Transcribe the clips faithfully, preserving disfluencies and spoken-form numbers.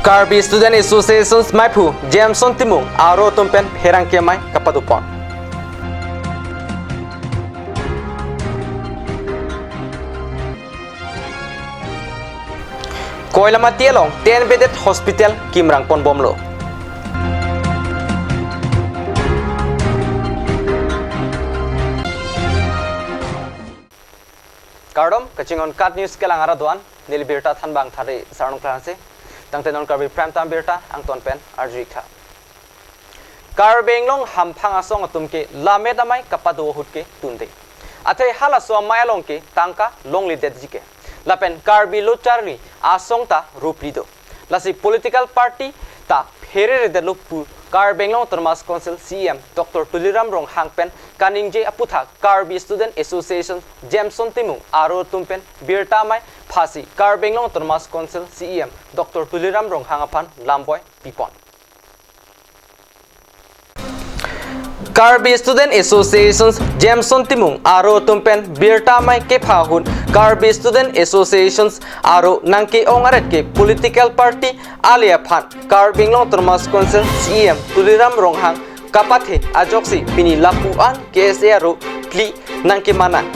Karbi Student Associations maiphu Jameson Timung aro atum pen pherangke amei kapadopon. Koilamati along ten bedded hospital kimrang ponbomlo. Kardom, kachinghon KAT News kelang arat do-an, neli birta thanbang Thari Sarnung Klarangse, tangte non Karbi Prime Time birta angton pen arju-ik tha. Karbi Anglong hamphang asong atum ke lammet amei kapado ahut ke tunde. Athe halaso amei along ke tangka longledetji ke. Lapen Karbi lo charli asong ta ropli do. Lasi political party ta phereredetlo pu Karbi Anglong Autonomous Council C E M Doctor Tuliram Ronghang pen kaningje aputhak Karbi Student Association Jameson Timung aro atum pen birta amei phasi Karbi Anglong Autonomous Council C E M Doctor Tuliram Ronghang aphan lamvoi pipon. Karbi Student Associations Jameson Timung aro atum pen birta amei kepha ahut Karbi Student Associations aro nangke-ong aret ke political party ale aphan Karbi Anglong Autonomous Council C E M Tuliram Ronghang kapathe ajoksi pini lapu-an K S A aro phli nangkemanang.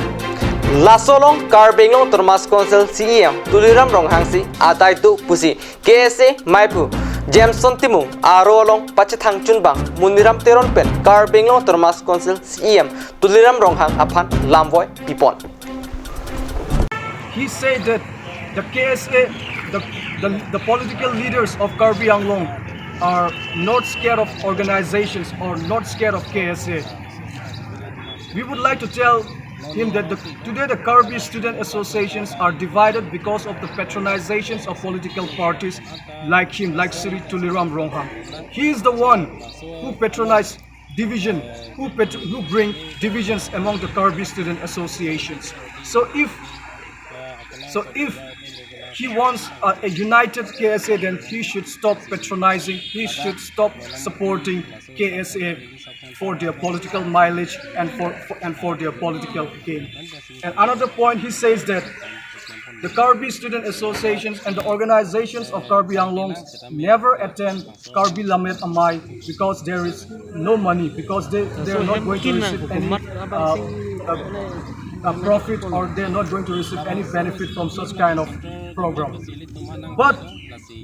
Laso along Karbi Anglong Autonomous Council C E M Tuliram Ronghang si adai do pusi K S A maiphu Jameson Timung aro along pachethang chunbang Muniram Teron pen Karbi Anglong Autonomous Council C E M Tuliram Ronghang aphan lamvoi pipon. He said that the K S A, the, the, the political leaders of Karbi Anglong are not scared of organizations or not scared of K S A. We would like to tell him that the, today the Karbi student associations are divided because of the patronizations of political parties like him, like Shri Tuliram Ronghang. He is the one who patronized division, who, pet- who bring divisions among the Karbi student associations. So if so if he wants a, a united K S A, then he should stop patronizing, he should stop supporting K S A for their political mileage and for, for and for their political gain. And another point, he says that the Karbi student associations and the organizations of Karbi Anglong never attend Karbi Lammet Amei because there is no money, because they, they are not going to receive any uh, uh, uh, profit, or they are not going to receive any benefit from such kind of program. But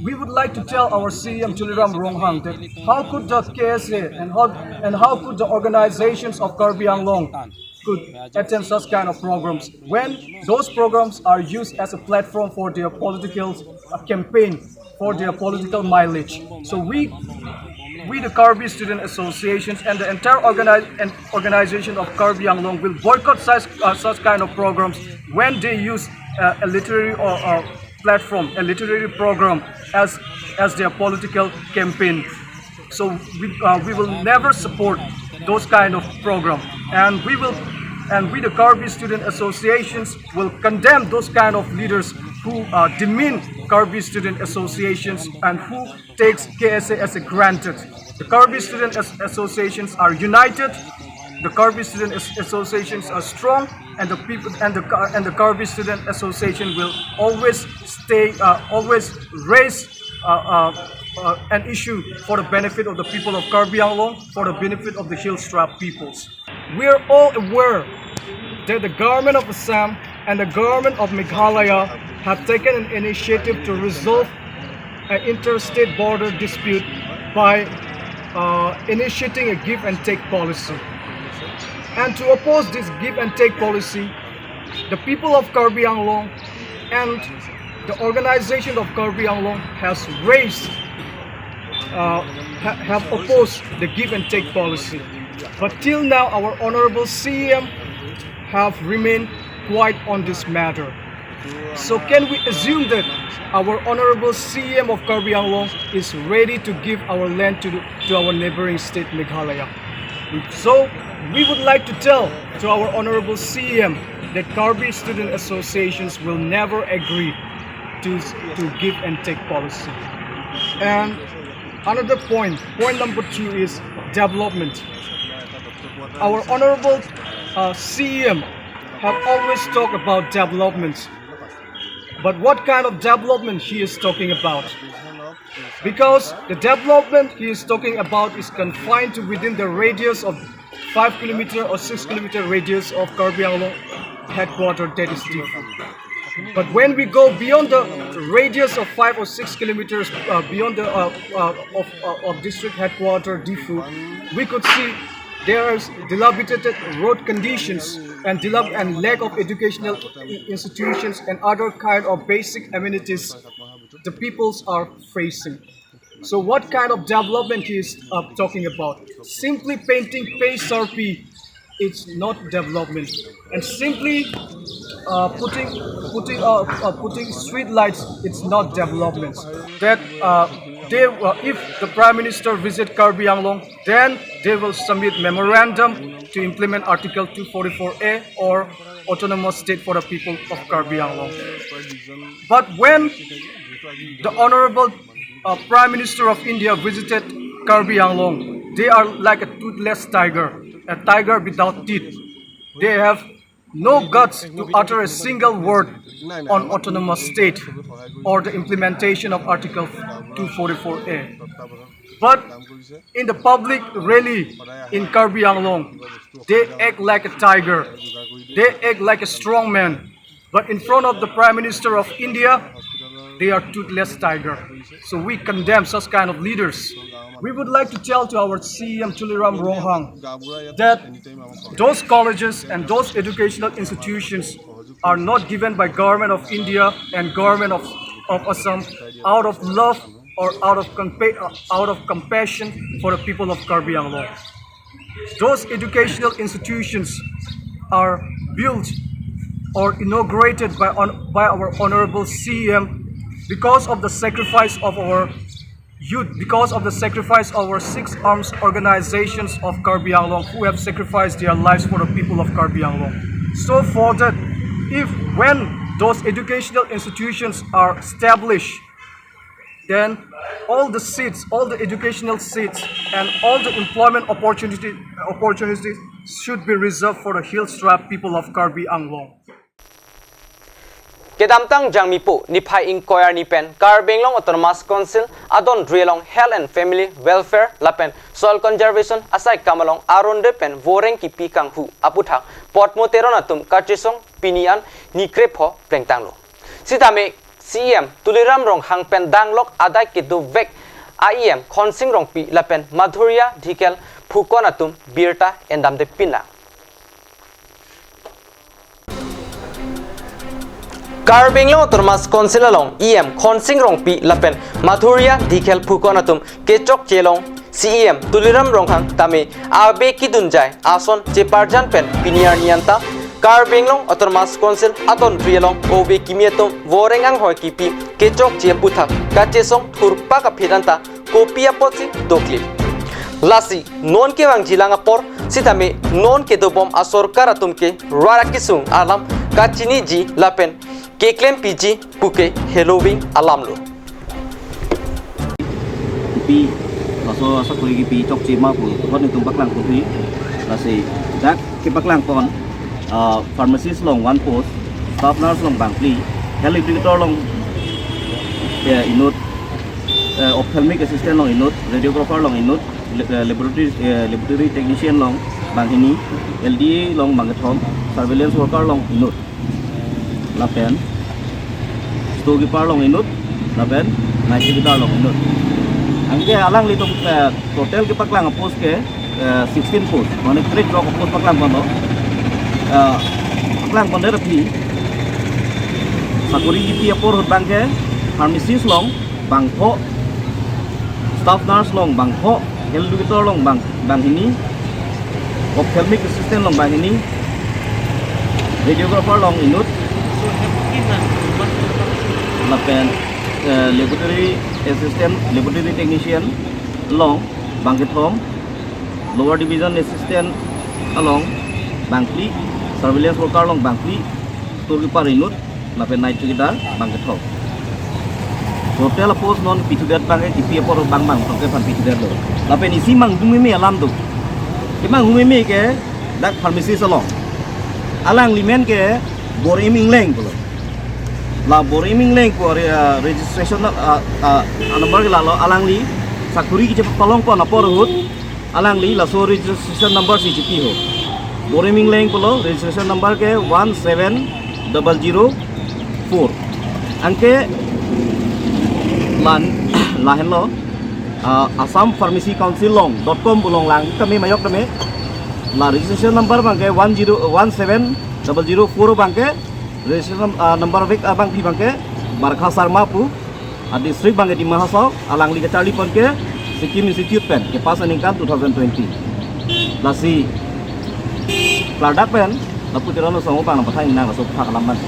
we would like to tell our C E M Tuliram Ronghang that how could the K S A and how, and how could the organizations of Karbi Anglong could attend such kind of programs when those programs are used as a platform for their political uh, campaign, for their political mileage. So we, we the Karbi Student Associations and the entire organi- and organization of Karbi Anglong will boycott such, uh, such kind of programs when they use uh, a literary or, or platform, a literary program as, as their political campaign. So we, uh, we will never support those kind of program, and we will, and we the Karbi Student Associations will condemn those kind of leaders who uh, demean Karbi Student Associations and who takes K S A as a granted. The Karbi Student As- Associations are united. The Karbi Student As- Associations are strong, and the people and the Ka- and the Karbi Student Association will always stay, uh, always raise uh, uh, uh, an issue for the benefit of the people of Karbi Anglong, for the benefit of the Hillstrap peoples. We are all aware that the government of Assam and the government of Meghalaya have taken an initiative to resolve an interstate border dispute by uh, initiating a give and take policy. And to oppose this give and take policy, the people of Karbi Anglong and the organization of Karbi Anglong has raised, uh, ha- have opposed the give and take policy. But till now, our honorable C E M have remained quiet on this matter. So can we assume that our honorable C E M of Karbi Anglong is ready to give our land to, the, to our neighboring state Meghalaya? So we would like to tell to our honorable C E M that Karbi Student Associations will never agree to, to give and take policy. And another point, point number two is development. Our honorable uh, C E M have always talked about development. But what kind of development he is talking about? Because the development he is talking about is confined to within the radius of five kilometer or six kilometer radius of Karbi Anglong headquarter, that is Diphu. But when we go beyond the radius of five or six kilometers, uh, beyond the uh, uh, of, uh, of district headquarter Diphu, we could see there is dilapidated road conditions and dilap- and lack of educational i- institutions and other kind of basic amenities the peoples are facing. So what kind of development he is uh, talking about? Simply painting P S R P, it's not development. And simply uh, putting putting uh, uh, putting street lights, it's not development. That uh, they uh, if the Prime Minister visit Karbi Anglong, then they will submit memorandum to implement Article two forty-four A or autonomous state for the people of Karbi Anglong. But when the Honorable uh, Prime Minister of India visited Karbi Anglong, they are like a toothless tiger, a tiger without teeth. They have no guts to utter a single word on autonomous state or the implementation of Article two forty-four A. But in the public rally in Karbi Anglong, they act like a tiger. They act like a strong man. But in front of the Prime Minister of India, they are toothless tiger. So we condemn such kind of leaders. We would like to tell to our C E M Tuliram Ronghang that those colleges and those educational institutions are not given by Government of India and Government of, of Assam out of love or out of compa- uh, out of compassion for the people of Karbi Anglong. Those educational institutions are built or inaugurated by, on, by our Honorable C E M because of the sacrifice of our youth, because of the sacrifice of our six arms organizations of Karbi Anglong who have sacrificed their lives for the people of Karbi Anglong. So for that, if when those educational institutions are established, then all the seats, all the educational seats, and all the employment opportunity opportunities should be reserved for the hill tribe people of Karbi Anglong. Kedamtang Jangmipo niphai ingkoi arni pen Karbi Anglong Autonomous Council adon ri along Health and Family Welfare lapen Soil Conservation asai kam along aron de pen voreng kipi kanghu aputhak Potmo Teron atum kachesong pini an nikrepho plengtanglo. Sitame C E M Tuliram Ronghang pen danglok adai kedovek A E M Khonsing Rongpi lapen Madhuria Dhikel Phukon atum birta endamde pinlang. Karbi Anglong Autonomous Council along E M Khonsing Rongpi lapen Madhuria Dhikel Phukon atum kechokche along C E M Tuliram Ronghang tame abe kidunjai ason cheparjan pen pini arni anta Karbi Anglong Autonomous Council adon ri along ove kimi atum voreng anghoi kipi kechokche aputhak kachesong thurpak aphi anta kopi apotsi doklim. Lasi non kevangjilang apor sitame non kedobom asorkar atum ke rara kesung alam kachiniji lapen keklempiji puke heloving alamlo. Kipi laso asakori kipi chokche ma pu hon itum paklang putri lasi dak kepaklang pon, ah, pharmacist along one post, staff nurse along bangphli, health educator along, eh, inut, eh, ophthalmic assistant along inut, radiographer along inut, le- eh, laboratory eh, laboratory technician along banghini, L D A along bangkethom, surveillance worker along inut, lapen storekeeper along inut, lapen night security along inut. Anke alanglitum, eh, total kepaklang apost ke, eh, sixteen post, mane three drop post paklang ponlo. Eh, paklang pondet aphi sakori kipi apor ahut abangke pharmacist along bangpho, staff nurse along bangpho, health educator along bang banghini, ophthalmic assistant along banghini, radiographer along inut, lapen, eh, laboratory assistant, laboratory technician along bangkethom, lower division assistant along bangphli, surveillance worker along bangphli, storekeeper inut, lapen night security bangkethom. Total apost non pithudet abangke kipi apor abang bang tongke aphan pithudetlo. Lapen isi manghumeme alam do. Kemanghumeme ke dak pharmacist along. Alangli amen ke Bor-im Engleng pulo. La Boriming Leng pu re-, ah, registration na-, ah, ah, number ke lalo, alangli sakuri kechepalongpon apor ahut alangli laso registration number si chipi ho. Boriming Leng pulo, registration number ke one seven double zero four. Anke lan lahenlo, ah, Assam Pharmacy Council along dot com pu along lang kami mayok kami. La registration number abangke one zero, one seven double zero four abangke, registration num-, ah, number vek abangpi abangke Barkha Sharma pu, ah, district abangke Dima Hasao, alangli kacharlipon ke Sikkim Institute pen kepass aningkan two thousand twenty. Lasi klardak pen lapu Teron asong abang nangpathanji nang laso aphak alam abang.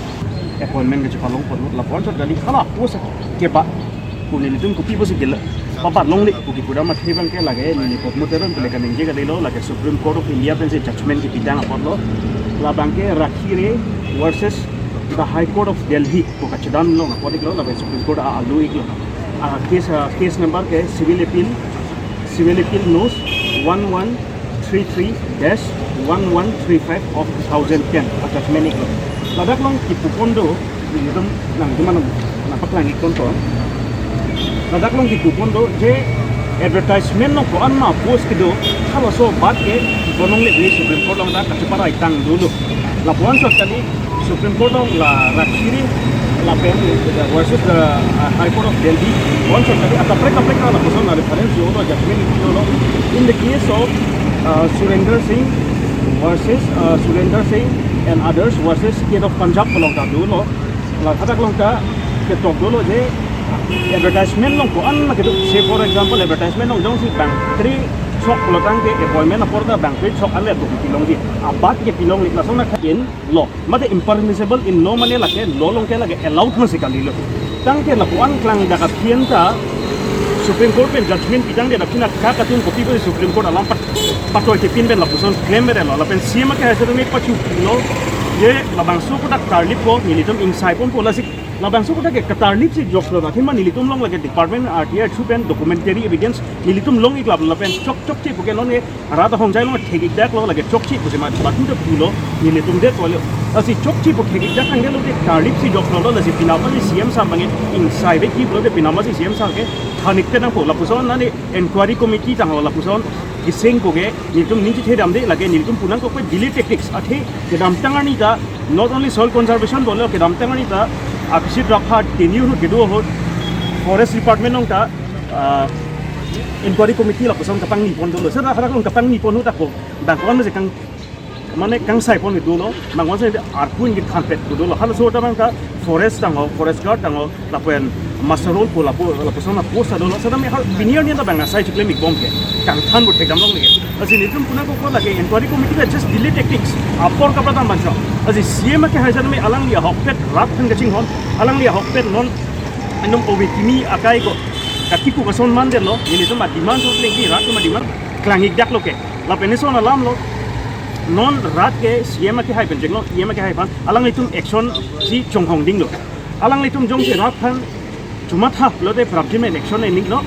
Appointment kechepalongpon ahut lapu-an chot kali, hala post keba pu nelitum kopi pusi kele papat longle pu kepudam athe abangke lake neli Padma Teron pu le kaningje kalilo, lake Supreme Court of India pensi judgment kepidang apotlo. Labangke Rakhi Ray versus the High Court of Delhi pu kachedam along apot iklo, lake Supreme Court a-, alo iklo. A case, a case number ke civil appeal, civil appeal nos one one three three dash one one three five of two thousand ten a judgment iklo. Ladak along kipupon do, nelitum nangtum anam nangpaklang ikon to. Ladak along kipupon do je advertisement along ko-an ma post kedo, halaso abat ke kipon longle pu Supreme Court along ta kacheparai tang dolo. Lapu-an chot kali, Supreme Court along la Rakhi Ray lapen versus the, uh, High Court of Delhi. Lapu-an chot kali, akaprek kaprek lapuson reference dolo, judgment dolo. In the case of, uh, Surinder Singh versus, uh, Surinder Singh and others versus State of Punjab along ta dolo. La hadak along ta ketok dolo je advertisement along ko-an ma kedo. Say for example, advertisement along jongsi bang three chok lo tangte appointment apor ta bang three chok ale to pilongji. Abat kepilongle, lason na kha-in lo. Mate impermissible in law mane lake law along ke lake allowed masi kalilo. Tangte lapu-an klangdak aphi an ta Supreme Court pen judgment pidang det aphi na kak atum kopi ko Supreme Court alam pat patoi te pin pen lapuson claim mere lo. Lapen C M akehai seta me pachu lo. Je labangso kodak tarlip ko nelitum ingsai ponpo, lasi labangso kodak ke katarlip si joklo, lapen ma nelitum along lake department R T I through pen documentary evidence nelitum long iklap lapen chok chokche pu ke non ke rat ahongjai along thek-ik daklo, lake chokche pusi ma batum te pulo, nelitum det pulo. Lasi chokche pu thek-ik dak tangdetlo te tarlip si joklo lo, lasi pinama si C M sir abang ingsai vekji pulote pinama si C M sir ke than-ik te nangpo. Lapuson nani inquiry committee tanglo, lapuson kiseng ko ke nelitum ning chethedam de, lake nelitum pu nangkok pen delay tactics athe kedamtang arni ta not only soil conservation dolo, kedamtang arni ta Abhijeet Rathore tenure ahut kedo ahut Forest Department along ta, ah, inquiry committee lapuson kapangni pon dolo. Seta hadak along kapangni pon ahut ako bang ko-an masi kang, mane kangsai pon dolo, bang ko-an si arpun ke thanpet dolo. Halaso ta bang ta forest tanglo, forest guard tanglo, lapen muster roll pu lapu, lapuson apost ta dolo. Seta me har pini arni ta bang asai chiklem-ik bom ke kangthan pu thekdam longle. Lasi nelitum pu nangkok lake inquiry committee ta just delay tactics, apor kaprek ta mansa. Lasi C M akehai seta me alangli ahokpet rat aphan kachinghon, alangli ahokpet non itum ove kimi akai ko katiku kason mandetlo, nelitum a-demand so lengki rat atum a-demand klang-ik daklo ke. Lapen ison alam lo, non rat ke C M akehai pen chenglo, E M akehai aphan, alanglitum action si chonghong dinglo. Alanglitum jongsi rat aphan chomatha pulote prapjin pen action ening lo.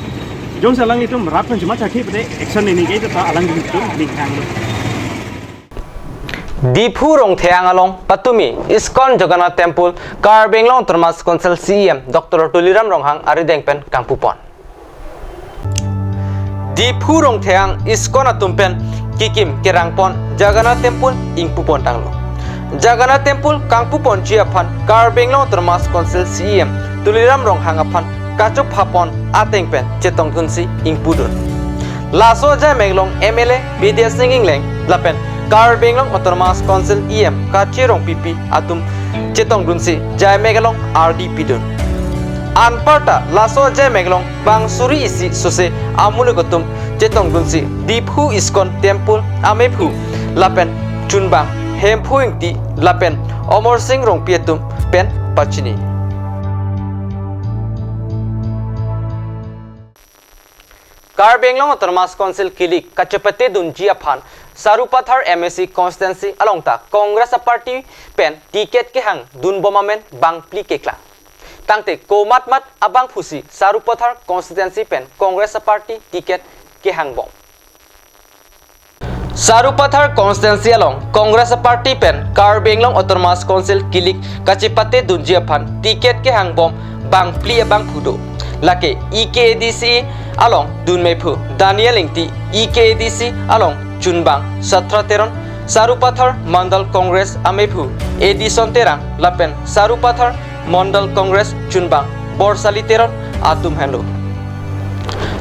Jongsi alanglitum rat aphan chomatha ki pute action ening ke ta alanglitum ning hanglo. Diphu Rongtheng along patumi ISKCON Jagannath Temple Karbi Anglong Autonomous Council C E M Doctor Tuliram Ronghang arideng pen kangpupon. Diphu Rongtheng ISKCON atum pen kikim kerangpon Jagannath Temple ingpupon tanglo. Jagannath Temple kangpuponji aphan Karbi Anglong Autonomous Council C E M Tuliram Ronghang aphan kachophapon ateng pen chetongdunsi ingpudun. Laso ajaimek along M L A Bidya Sing Engleng lapen Karbi Anglong Autonomous Council E M Kache Rongpipi atum chetongdunsi ajaimek along ardi pidun. Anparta laso ajaimek along bang suri isi sose amuluk atum chetongdunsi Diphu ISKCON Temple amephu lapen chunbang Hemphu Ingti lapen Omor Sing Rongpi atum pen pachini. Karbi Anglong Autonomous Council kilik kachepate dunji aphan Sarupathar M A C constituency along ta Congress a-party pen ticket kehang dunbom amen bangphli keklang. Tangte komatmat abangphusi Sarupathar constituency pen Congress a-party ticket kehangbom. Sarupathar constituency along Congress party pen Karbi Anglong Autonomous Council kilik kachepate dunji aphan ticket kehangbom bangphli abangphu do. Lake E K A D C along dunmeiphu Daniel Ingti, E K A D C along chunbang Satra Teron, Sarupathar Mandal Congress ameiphu Edison Terang lapen Sarupathar Mandal Congress chunbang Borsali Teron atum henlo.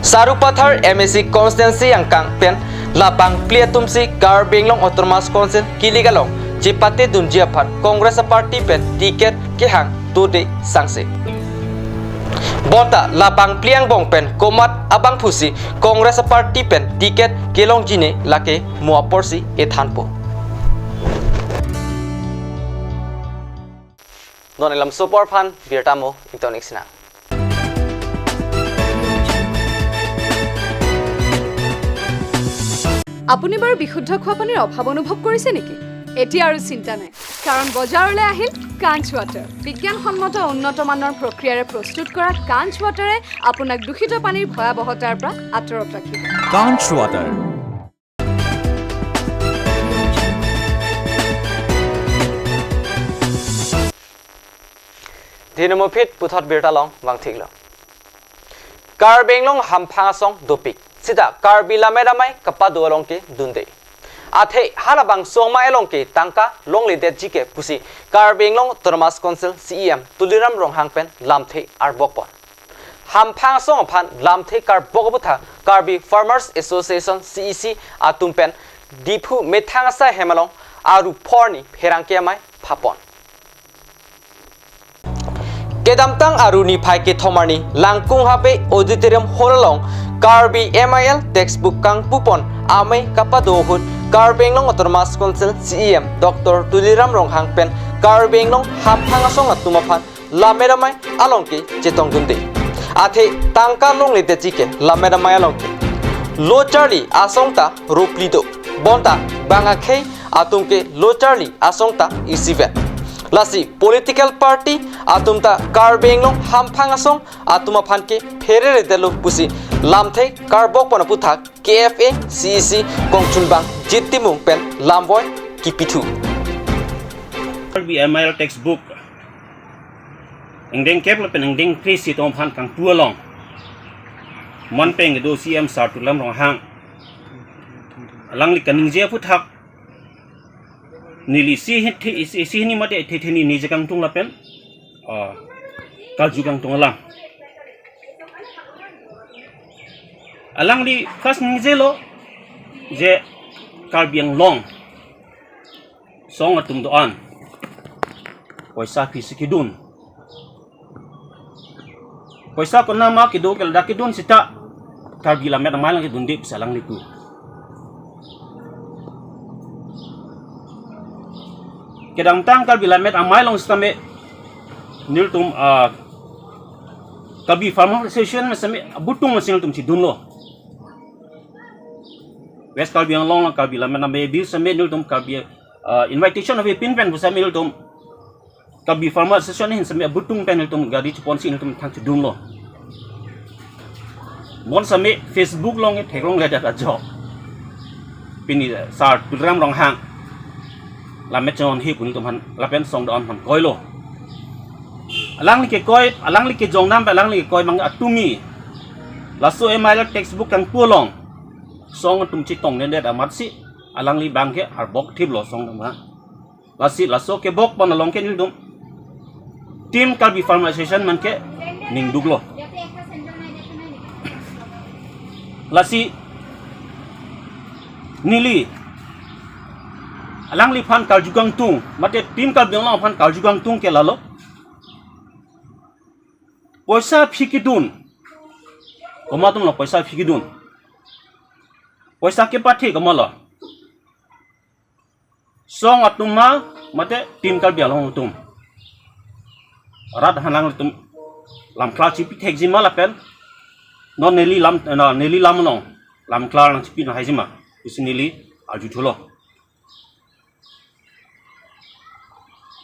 Sarupathar M A C constituency angkang pen labang phli atumsi Karbi Anglong Autonomous Council kilik along chepate dunji aphan Congress party pen ticket kehang dode sangse. Bonta labang phli angbong pen komat abangphusi Congress party pen ticket kelongji ne lake mo aporsi ethanpo. Non elam sopor aphan birta mo ingtonik sina. আপুনি বাৰু বিশুদ্ধ খোৱা পানীৰ অভাৱ অনুভৱ কৰিছে নেকি? এতিয়া আৰু চিন্তা নাই, কাৰণ বজাৰলৈ আহিল কাঞ্চ ৱাটাৰ। বিজ্ঞানসন্মত উন্নত মানৰ প্ৰক্ৰিয়াৰে প্ৰস্তুত কৰা কাঞ্চ ৱাটাৰে আপোনাক দূষিত পানীৰ ভয়াৱহতাৰ পৰা আঁতৰত ৰাখিব। Kanch Water. Dhinumphit puthot birta long vangthiklo. Karbi Anglong hamphang asong dopik. Sita Karbi Lammet Amei kapado along ke dunde. Athe halabangso amei along ke tangka longledetji ke pusi Karbi Anglong Autonomous Council C E M Tuliram Ronghang pen lamthe arbokpon. Hamphang asong aphan lamthe karbok aputhak Karbi Farmers Association C E C atum pen Diphu methang asai hem along aru phorni pherangke amei phapon. Kedamtang aru niphai kethom arni Langkung Habe Auditorium Hall along Karbi M I L textbook kangpupon amei kapado ahut Karbi Anglong Autonomous Council C E M Doctor Tuliram Ronghang pen Karbi Anglong hamphang asong atum aphan Lammet Amei along ke chetongdunde. Athe tangka longledetji ke Lammet Amei along ke lo charli asong ta ropli do. Bonta bang akhei atum ke lo charli asong ta isivet. Lasi political party atum ta Karbi Anglong hamphang asong atum aphan ke phereredetlo pusi lamthe karbokpon aputhak K F A C E C kongchunbang Jit Timung pen lamvoi kipithu. Karbi M I L textbook ingdeng kep lapen ingdeng kre-isi atum aphan kangpu along manpeng kedo C M Sir Tuliram Ronghang alangli kaningje aputhak neli isi hini, isi, isi hini mate the the ni ningje kangtung lapen, ah, karju kangtung alam. Alangli first ningjelo je Karbi Anglong asong atum do-an poisa aphisi kedun. Poisa konat ma kedo ke ladak kedun sita Karbi Lammet Amei along kedunde pusi alangli pu. Kedamtang Karbi Lammet Amei along sitame nelitum, ah, Karbi Farmer Association sitame abutung masing nelitum chedunlo. West Karbi Anglong along Karbi Lammet Amei bill sitame nelitum Karbi, ah, invitation ave pin pen pusitame nelitum Karbi Farmer Association ahin sitame abutung pen nelitum gari cheponsi nelitum thang chedunlo. Bonsitame Facebook along theklongledet ajok pini Sir Tuliram Ronghang lammet chonhi pu nelitum aphan lapen song do-an aphan koilo. Alangli kekoi, alangli kejongdam, alangli kekoi mang atumi laso M I L textbook kangpu along asong atum chetongledet amatsi alangli bang ke arbok thiplo asong atum ha. Lasi laso kebokpon along ke nelitum Team Karbi Farmer Association man ke ningduklo. Lasi neli alangliphan karju kangtung mate Team Karbi Anglong aphan karju kangtung ke lalo. Poisa aphi kedun. Komat atumlo poisa aphi kedun? Poisa kepathe komatlo? Asong atum ma mate Team Karbi Anglong atum? Rat aphan alanglitum lamklar chipithekji ma lapen non neli lam, na, neli lam along lamklar nangchipi nanghaiji ma pusi neli arjuthulo.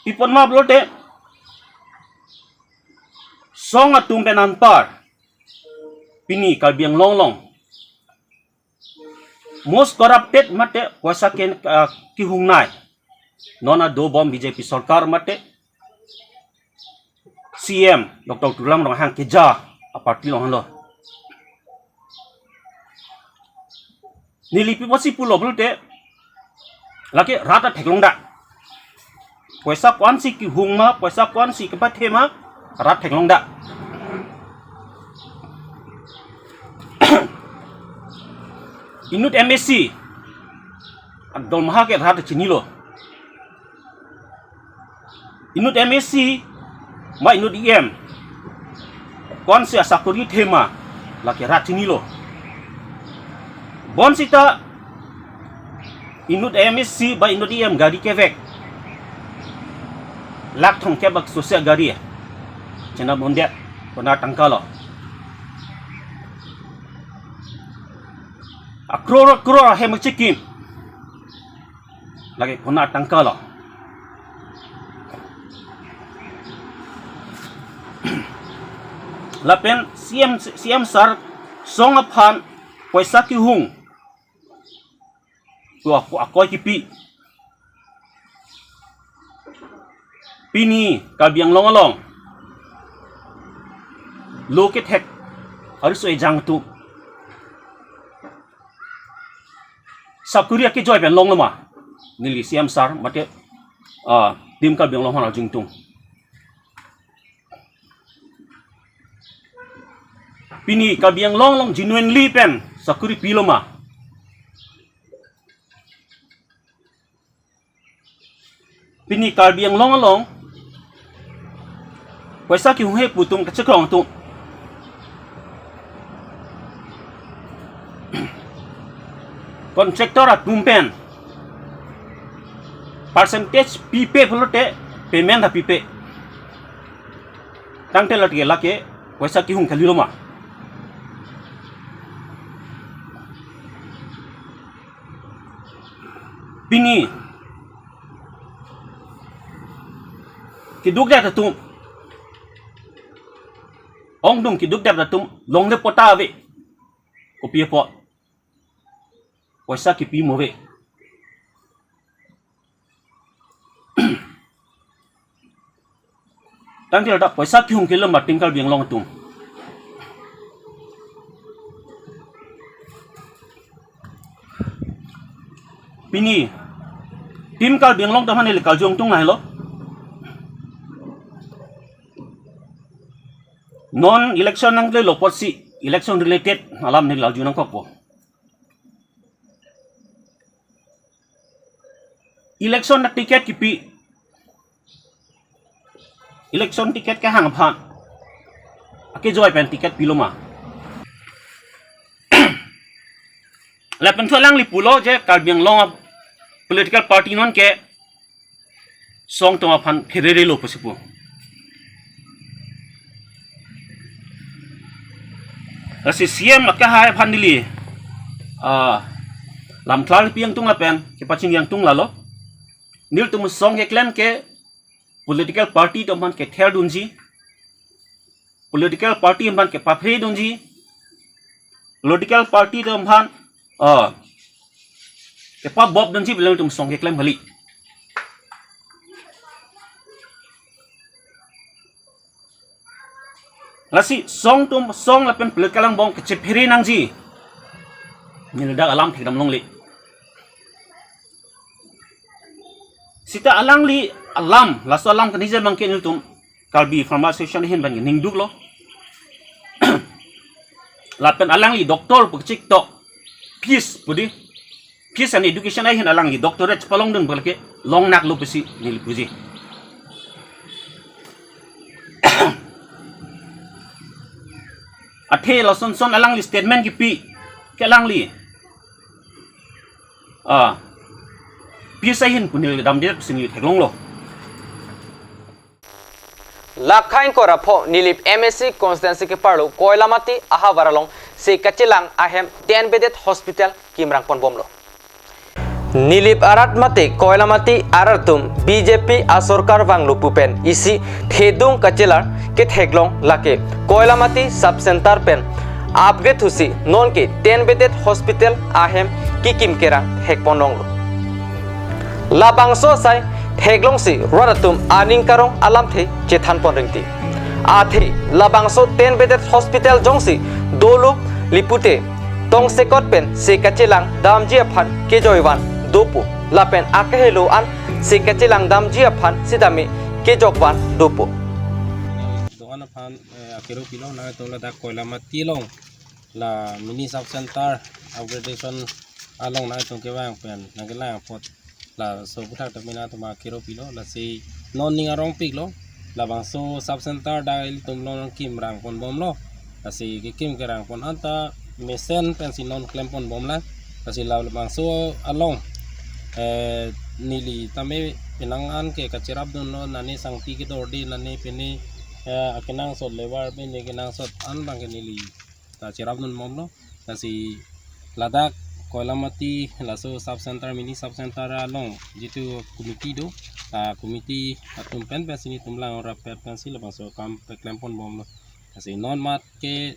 Pi apot ma pulote asong atum pen anpar pini Karbi Anglong along most corrupted mate poisa ke, ah, kehungnei non adobom B J P sorkar mate C M Doctor Tuliram Ronghang keja a-party along henlo. Neli pi apotsi pulo pulote, lake rat atheklong dak. Poisa ko-ansi kehung ma, poisa ko-ansi kepathe ma, rat theklong dak. Inut M A C, adolmaha ke rat chinilo. Inut M A C, ma inut E M, ko-ansi asakori the ma, lake rat chinilo. Bonsita inut M A C ba inut E M gari kevek, lakh thomkep bak sose gari, chenam mondet, kona tangka lo. Akror akror ahem chikim, lake kona tangka lo. Lapen C M, C M sir song aphan poisa kehung, to ako, akoi kipi. Pini Karbi Anglong along lo kethek ariso ejang atum sakori akejoi pen longlo ma? Neli C M sir mate, ah, Team Karbi Anglong aphan arju ingtung. Pini Karbi Anglong along genuinely pen sakori pilo ma? Pini Karbi Anglong along poisa kehung he pu atum kachekrong atum, contractor atum pen percentage pipe pulote payment ta pipe. Tangte lake, lake poisa kehung kalilo ma? Pini keduk det atum, ongdung keduk det atum longle pota ave. Kopi apot? Poisa kipi mo ave. Tangte ladak poisa kehung kelo ma Team Karbi Anglong atum. Pini Team Karbi Anglong atum aphan neli karju ingtung lahelo. Non election nanglelo apotsi election related alam neli karju nangkokpo. Election na ticket kipi, election ticket kehang aphan akejoi pen ticket pilo ma? Lapen thu alangli pulo je Karbi Anglong a-political party non ke song atum aphan phererelo pusi pu. Lasi C M akehai aphan neli, ah, lam klar pi ingtung lapen kepachini ingtung lalo. Nelitum song keklem ke political party atum aphan ketherdunji, political party atum aphan kepaphere dunji, political party atum aphan, ah, kepabop dunji pu nelitum song keklem kali. Lasi song atum, song lapen political angbong kachephere nangji, neli ladak alam thekdam longle. Sita alangli alam, laso alam kaningje abang ke nelitum Karbi Farmer Association ahin abang ningduklo. Lapen alangli doctor pu kachik tok, peace pu di, peace and education ahin alangli doctorate palongdun pu lake longnaklo pusi neli puji. Athe lason son alangli statement kipi ke alangli, ah, peace ahin pu neli damde pusi neli theklonglo. Lakhain kora pho Nilip M A C constituency keparlo Koilamati ahavar alongsi kachelang ahem ten bedded hospital kimrang ponbomlo. Nilip arat mate Koilamati arat atum B J P asorkar vanglo pu pen isi thedung kachelar ketheklong lake Koilamati sub center pen Upgrade thusi nonke ten bedded hospital ahem kekim kerang thekpon longlo. Labangso asai theklongsi rat atum aning karong alamthe chethanpon ringti. Athe labangso ten bedded hospital jongsi dolo pute tongsekot pen se kachelang damji aphan kejokvan dopo. Lapen akehelo an se kachelang damji aphan sitame kejokvan dopo. Doan aphan, eh, akero pilo, nangtum ladak Koilamati along la mini sub center upgradation along nangtum kevang pen nangkelang apot laso aputhak tame nangtum akero pilo, lasi non ning arongpiklo. Labangso sub center dak ilitum along kim rangponbomlo. Lasi kekim kerangpon anta mesen pensi non klemponbomlang. Lasi labangso along, eh, neli tame penang an ke kacherapdunlo, nane sangpi kedorde, nane pene, eh, akenangsot labour pene kenangsot an abangke neli ta cherapdunbomlo. Lasi ladak Koilamati laso sub center, mini sub center along jitu committee do, ah, committee atum pen pensi nelitum lang rapet pensi labangso akam peklemponbomlo. Lasi non mat ke,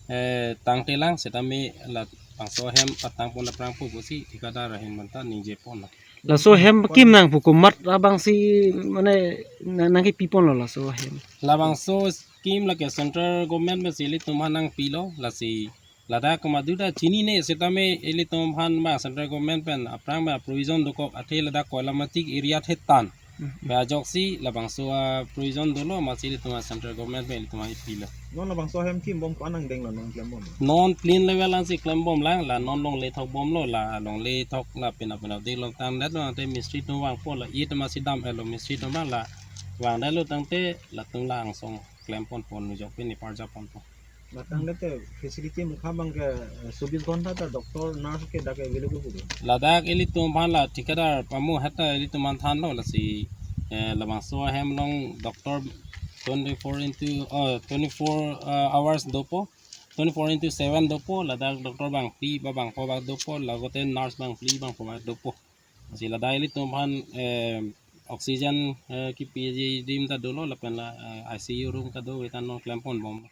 eh, tangtelang setame labangso ahem patangpon aphrang pusi thikadar ahin manta ningjeponlo. Laso ahem kim nangpu komat abangsi mane na-, nangkepiponlo laso ahem? Labangso scheme lake central government pensi ilitum aphan nangpilo, lasi ladak komat duta chinine setame ilitum aphan ma central government pen aphrang ma provision dokok, athe ladak Koilamati area thetan. Hmm. Ba ajoksi labangso aprovision dolo, amatsi ilitum a central government pen ilitum aphan ipilo. Non labangso ahem kimbom ko-an angdenglo, non klembom? Non plain level ansi klembomlang, la non longle thokbomlo, la longle thok la pena pena dilo tangdetlo, tangte mistri atum vangpo, la it amatsi dam-etlo mistri atum vang, la vangdetlo tangte latum la angsong klemponpon nujok pen iparjaponpo. La tangdet te facility mukha abangke, eh, chobis ghonta ta doctor, nurse ke dak available pulo? Ladak ilitum aphan la thikadar pamu heta ilitum aphan thanlo, lasi, eh, labangso ahem along doctor twenty-four into, oh, twenty-four, uh, hours dopo, twenty-four into seven dopo, ladak doctor bangphli ba bangpho ba dopo, lagote nurse bangphli bangpho ba dopo. Lasi ladak ilitum aphan, eh, oxygen, eh, kipiji adim ta dolo, lapen la, eh, I C U room ta do, itan non klemponbom.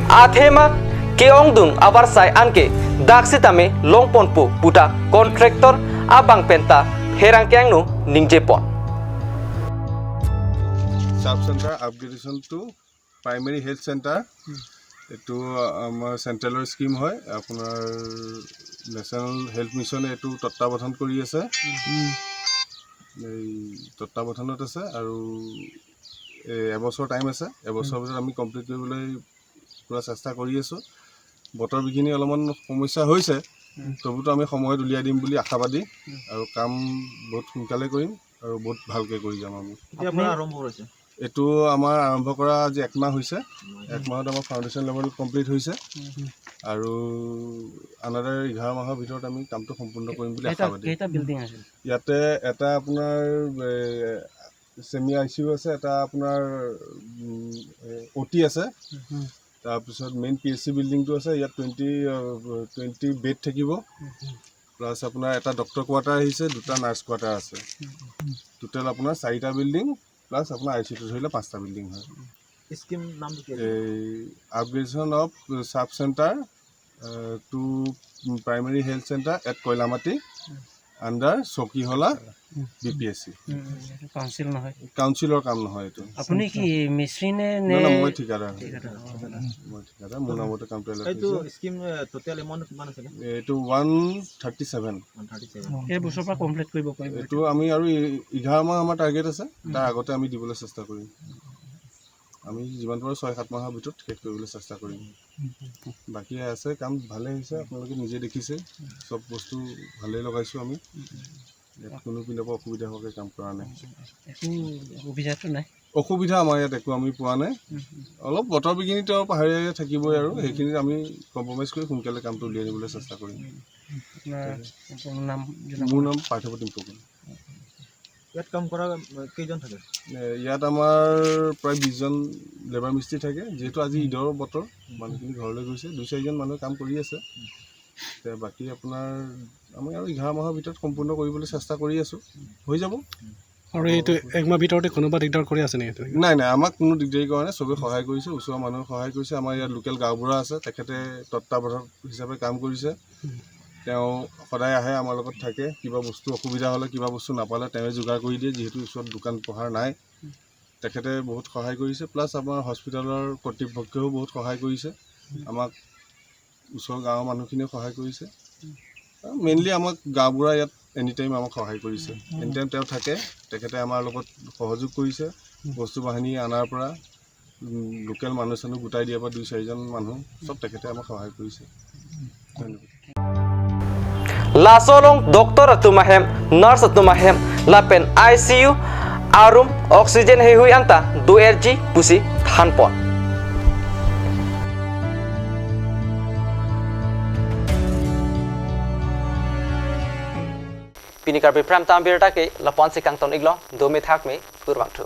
Athema ke-ongdung avarsai anke dak sitame longponpo puta contractor abang penta pherangke angno ningjepon. Sub center upgradation to primary health center। হুম। এইটো আমাৰ চেণ্ট্ৰেলৰ স্কিম হয়, আপোনাৰ national health মিছনে এইটো তত্বাৱধান কৰি আছে। হুম। এই তত্বাৱধানত আছে আৰু এ-, এবছৰ টাইম আছে। এবছৰ হুম। ভিতৰত আমি কমপ্লিট কৰিবলৈ পূৰা চেষ্টা কৰি আছোঁ। বতৰ বিঘিনি অলপমান সমস্যা হৈছে, হুম। তবুতো আমি সময়ত উলিয়াই দিম বুলি আশাবাদী হুম। আৰু কাম বহুত সোনকালে কৰিম আৰু বহুত ভালকৈ কৰি যাম আমি। কেতিয়াৰ পৰা আপুনি আৰম্ভ হৈছে? এইটো আমাৰ আৰম্ভ কৰা আজি এক মাহ হৈছে। এক মাহত আমাৰ ফাউণ্ডেশ্যন লেভেল কমপ্লিট হৈছে হুম। আৰু আনাদাৰ এঘাৰ মাহৰ ভিতৰত আমি কামটো সম্পূৰ্ণ কৰিম বুলি কেইটা, আশাবাদী। কেইটা বিল্ডিং আছে? ইয়াতে এটা আপোনাৰ, এ, ছেমি আই চি ইউ আছে, এটা আপোনাৰ, উম, এ, অ' টি আছে, হুম। তাৰপিছত মেইন পি এইচ চি বিল্ডিংটো আছে, ইয়াত টুৱেণ্টি, আ, টুৱেণ্টি বেড থাকিব, হুম। প্লাছ আপোনাৰ এটা ডক্টৰ কোৱাৰ্টাৰ আহিছে, দুটা নাৰ্ছ কোৱাৰ্টাৰ আছে। হুম। টোটেল আপোনাৰ চাৰিটা বিল্ডিং প্লাছ আপোনাৰ আই চি ইউটো ধৰিলে পাঁচটা বিল্ডিং হয়। স্কিম নামটো কি আছিল? এই upgradation of sub center, ah, to primary health center at Koilamati, under Chakihola hmm. B P S C. হুম, হুম, এইটো কাউন্সিল নহয়। কাউন্সিলৰ কাম নহয় এইটো। আপুনি কি মিস্ত্ৰী নে, নে? নহয়, নহয়, মই ঠিকাদাৰ হয়। ঠিকাদাৰ, অ। মই ঠিকাদাৰ, মোৰ নামতে কামটো এলাট এইটো হৈছে। স্কিম, এ, টোটেল এমাউণ্ট কিমান আছিলে? এইটো one thirty seven. One thirty seven. কেইবছৰৰ পৰা কমপ্লিট কৰিব পাৰিব এইটো? এইটো আমি আৰু ই-, এঘাৰ মাহ আমাৰ টাৰ্গেট আছে, তাৰ আগতে আমি দিবলৈ চেষ্টা কৰিম। আমি যিমান পাৰোঁ ছয় সাত মাহৰ ভিতৰত শেষ কৰিবলৈ চেষ্টা কৰিম। বাকী আছে, কাম ভালে হৈছে, আপোনালোকে নিজে দেখিছে, চব বস্তু ভালেই লগাইছোঁ আমি। ইয়াত কোনো পিনৰ পৰা অসুবিধা হোৱাকৈ কাম কৰা নাই। একো অসুবিধাটো নাই? অসুবিধা আমাৰ ইয়াত একো আমি পোৱা নাই। হুম, হুম। অলপ বতৰ বিঘিনিত পাহাৰীয়া থাকিবই আৰু, হুম। সেইখিনিত আমি কম্প্ৰমাইজ কৰি সোনকালে কামটো উলিয়াই আনিবলৈ চেষ্টা কৰিম। হুম, হুম। আপোনাৰ সম্পূৰ্ণ নাম জনাব? মোৰ নাম পাৰ্থপ্ৰতিম ফুকন। ইয়াত কাম কৰা, আহ, কেইজন থাকে? এ, ইয়াত আমাৰ প্ৰায় বিছজন লেবাৰ মিস্ত্ৰী থাকে। যিহেতু আজি ঈদৰ বতৰ, মানুহখিনি ঘৰলৈ গৈছে, দুই চাৰিজন মানুহে কাম কৰি আছে। এতিয়া বাকী আপোনাৰ, আমি আৰু এঘাৰ মাহৰ ভিতৰত সম্পূৰ্ণ কৰিবলৈ চেষ্টা কৰি আছোঁ। হৈ যাব। আৰু এইটো একমাহ ভিতৰতে কোনোবা দিগদাৰ কৰি আছে নেকি তেনেকে? নাই, নাই, আমাক কোনো দিগদাৰী কৰা নাই, চবে সহায় কৰিছে, ওচৰৰ মানুহে সহায় কৰিছে। আমাৰ ইয়াত লোকেল গাঁওবুঢ়া আছে, তেখেতে তত্ত্বাৱধায়ক হিচাপে কাম কৰিছে। তেওঁ সদায় আহে, আমাৰ লগত থাকে। কিবা বস্তু অসুবিধা হ'লে, কিবা বস্তু নাপালে তেওঁৱে যোগাৰ কৰি দিয়ে, যিহেতু ওচৰত দোকান পোহাৰ নাই। তেখেতে বহুত সহায় কৰিছে, প্লাছ আমাৰ হস্পিটেলৰ কৰ্তৃপক্ষইও বহুত সহায় কৰিছে। আমাক ওচৰৰ গাঁৱৰ মানুহখিনিয়ে সহায় কৰিছে। মেইনলি আমাক গাঁওবুঢ়া ইয়াত এনি টাইম আমাক সহায় কৰিছে। এনি টাইম তেওঁ থাকে, তেখেতে আমাৰ লগত সহযোগ কৰিছে। বস্তু বাহিনী অনাৰ পৰা, উম, লোকেল মানুহ চানুহ গোটাই দিয়াৰ পৰা দুই চাৰিজন মানুহ, চব তেখেতে আমাক সহায় কৰিছে। ধন্যবাদ। Laso along doctor atum ahem, nurse atum ahem, lapen I C U arum oxygen heihui anta do-erji pusi thanpon. Pini Karbi Prime Time abirta ke lapu-ansi kangton-iklo, dome thakme, kurvangthu.